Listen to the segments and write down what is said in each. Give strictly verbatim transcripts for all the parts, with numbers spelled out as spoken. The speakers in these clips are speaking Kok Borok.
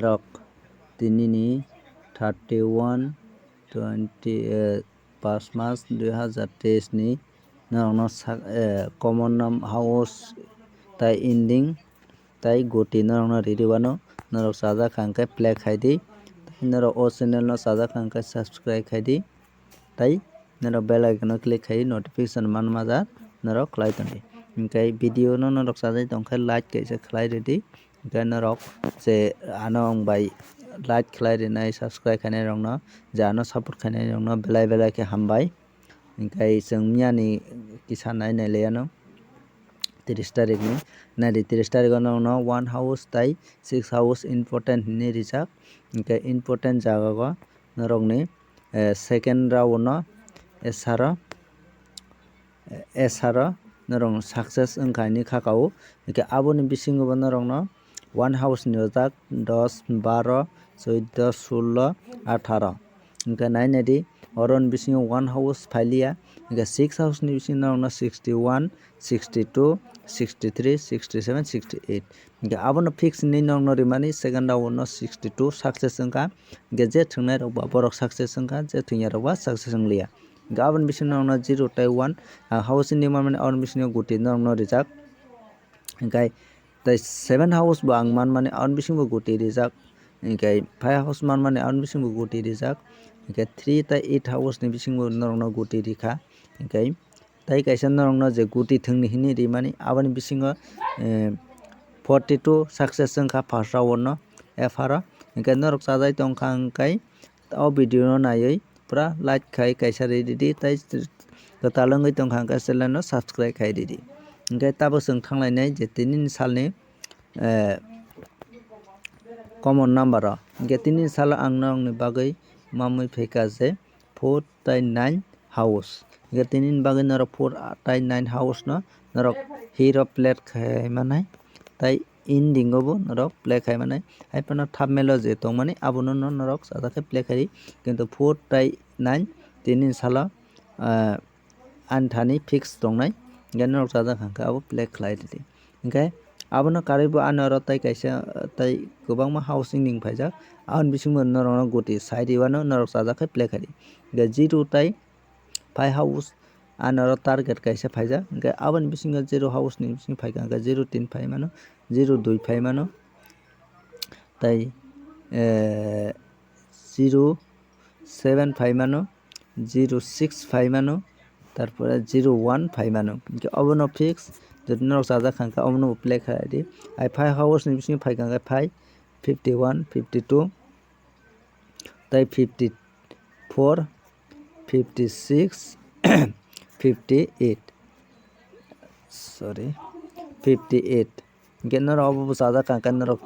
Rok tinini thirty one twenty, eh, pas mas dui hazar teis ni norokno sak, eh, common nam house tai ending tai goti norokno riri wano. Norok chajak kha hwnkhe play khai di. Tai norok o channel no chajak kha hwnkhe subscribe khai di. Tai norok bell icon o click khai notification man maja norok khlai tongdi. Hwnkhe video no norok chajak tongkhe like kaisa khlai ridi. Hwnkhe norok je ano ang bai like khlai rinai, subscribe khainai rokno, je ano support khainai rokno belai belai khe hambai. Hwnkhe chwng miyani kisa nai nai le ano tris tarik ni, nai di tris tarik o norokno one house tai six house important hinwi rijak. Hwnkhe important jaga o norokni, eh, second round no esaro, eh, esaro norok success wngkha hinwi kha kao. Hwnkhe aboni bisingo bo norokno one house ni rijak dos, baro, choido, sullo, atharo. Hwnkhe nai nai di, oroni bisingo one house phailiya, hwnkhe six house ni bisingo norokno sixty one, sixty two, sixty three, sixty seven, sixty eight. Hwnkhe abono fix hinwi norokno rimani, second round no sixty two success wngkha. Hwnkhe je thwngnai rok ba borok success wngkha, je thwngya rok ba success wngliya. Hwnkhe aboni bisingo norokno zero tai one, ah, house ni manmani aboni bisingo goti norokno rijak. Hwnkhe tai seven house bo ang manmani aboni bisingo goti rijak. Hwnkhe five house manmani aboni bisingo goti rijak. Hwnkhe three tai eight house ni bisingo norokno goti rikha. Hwnkhe tai kaisa norokno je goti thwngni hinwi rimani aboni bisingo, eh, forty two success wngkha first round no, apharo. Hwnkhe norok chajai tongkha hwnkhe o video no naiwi pura like khai kaisa ri ridi, tai kwtal wngwi tongkha hwnkhe channel no subscribe khai ridi. Hwnkhe tabuk chwng thanglainai je tinini salni, eh, common number o. Hwnkhe tinini salo ang norokni bagwi mamwi phaikha je four tai nine house. Hwnkhe tinini bagwi norok four tai nine house no norok hero plate khai manai. Tai ending o bo norok play khai manai. Hai phano thumbnail o je tongmani abono no norok chajak khe play khai ri. Kintu four tai nine tinini salo, ah, ani thani fix tongnai. Hwnkhe norok chajak kha hwnkhe abo play khlai ridi. Hwnkhe abono karwi bo ani oro tai kaisa, ah, tai kwbangma house ending phaijak. Aboni bisingo norokno goti sai rwano norok chajak khe play khai ri. Hwnkhe zero tai five house ani oro target kaisa phaijak, hwnkhe aboni bisingo zero house ni bisingo phaikha hwnkhe zero tin phai mano, zero dui phai mano, tai, eh, zero seven phai mano, zero six phai mano, tarpore zero one phai mano. Hwnkhe obono fix, jodi norok chajak kha hwnkhe obono bo play khai di. Ai five house ni bisingo phaikha hwnkhe five, fifty one, fifty two, tai fifty four, fifty six, fifty eight, sorry, fifty eight. Hwnkhe norok obo bo chajak kha hwnkhe norok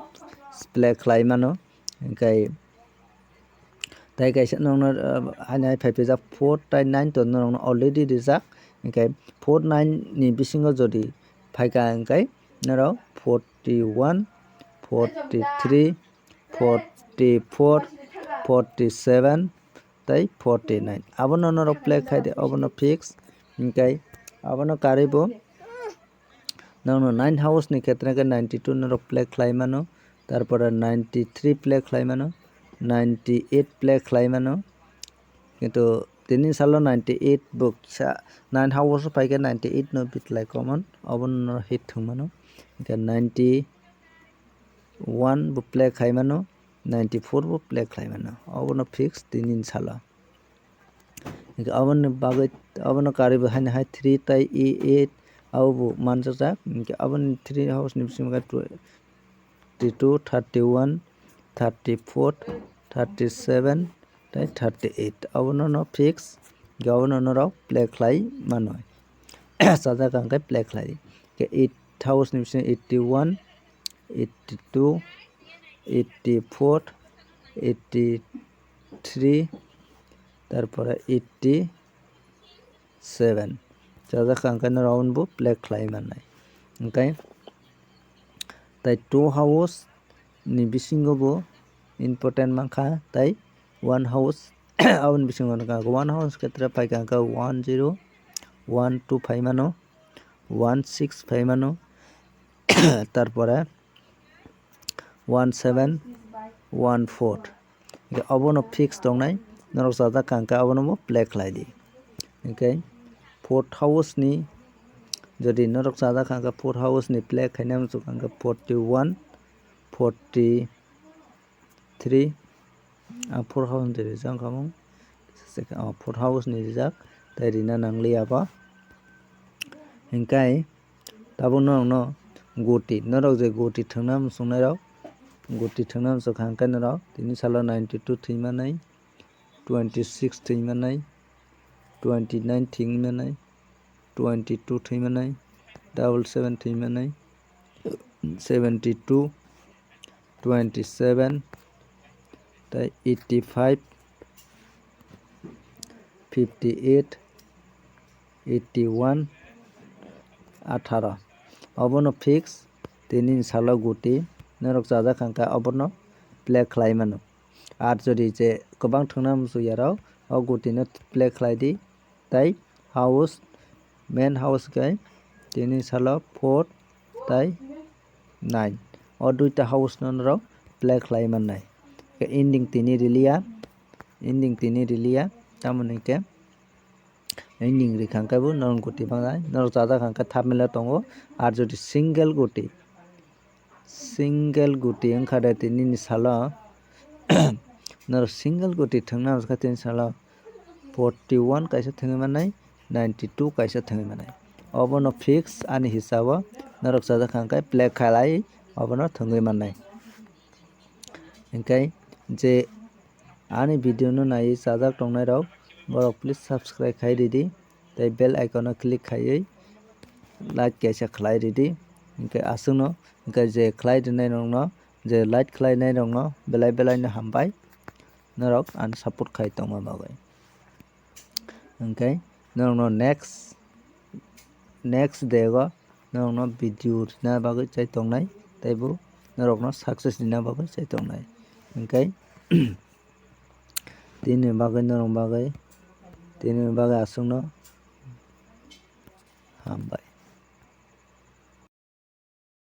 play khlai mano. Hwnkhe tai kaisa nokno, ah, haino hai phai phaijak four tai nine to norokno already rijak. Hwnkhe four nine ni bisingo jodi phaikha hwnkhe norok forty one, forty three, forty four, forty seven tai forty nine. Abono norok play khai di, obono fix. Hwnkhe abono karwi bo norokno nine house ni khetre khe ninety two norok play khlai mano, tarpore ninety three play khlai mano, ninety eight play khlai mano. Kintu tini salo ninety eight bo kisa nine house o phaikhe ninety eight no bitlai common, obono hit thwng mano. Hwnkhe ninety one bo play khai mano, ninety four bo play khlai mano. Obono fix tini salo. Hwnkhe aboni bagwi, abono karwi bo haino hai three tai e eight abo bo manjakjak. Hwnkhe aboni three house ni bisingo khe twenty two, thirty one, thirty four, thirty seven tai thirty eight. Abono no fix, hwnkhe abono norok play khlai mano. Chajak kha hwnkhe play khlai. Hwnkhe eight house ni bisingo eighty one, eighty two, eighty four, eighty three, tarpore eighty seven. Chajak kha hwnkhe norok bo play khlai mannai. Hwnkhe tai two house ni bisingo bo important mankha, tai one house aboni bisingo hwnkha one house khetre phaikha hwnkha one zero, one two phai mano, one six phai mano, tarpore one seven, one fourth. Hingke obono fix tongnai, norok chajak kha hingke obono bo play khlai di. Hingke fourth house ni, jodi norok chajak kha hingke fourth house ni play khaina muchuk hingke forty one, forty three, ang fourth house ni rijak kha mung, fourth house ni rijak, tai rina nangliya bo. Hingke tabuk norokno guti, norok je guti thwngna muchungnai rok, guti thwngna muchung kha hingke norok tini salo ninety two thwi manai, twenty six thwi manai, twenty nine thwi manai, twenty two thwi manai, double seven thwi manai, seventy two, twenty seven, tai eighty five, fifty eight, eighty one, atharo. Obono fix tini salo guti norok chajak kha hingke obono play khlai mano. Ar jodi je kwbang thwngna muchung ya rok o guti no play khlai di, tai house, main house khe tini salo four tai nine. O duita house no norok play khlai mannai. Ending tini riliya, ending tini riliya, tamoni hingke ending rikha hingke bo norok guti mangnai, norok chajak kha hingke thapmela tongo. Ar jodi single guti, single guti wngkha de tini ni salo, norok single guti thwngna hwnkha tini salo forty one kaisa thwngwi mannai, ninety two kaisa thwngwi mannai. Obono fix ani hisabo norok chajak kha hingke play khlai obono thwngwi mannai. Hingke je ani video no naiwi chajak tongnai rok, borok please subscribe khai ridi, tei bell icon o click khaiwi like kaisa khlai ridi. Hingke aswkno, hingke je khlai rinai rokno, je like khlainai rokno belai belai no hambai, norok ano support khai tongma bagwi. Hingke norokno next, next day o norokno video rina bagwi chai tongnai, tei bo norokno success rina bagwi chai tongnai. Hingke tini bagwi norok bagwi, tini bagwi aswkno hambai.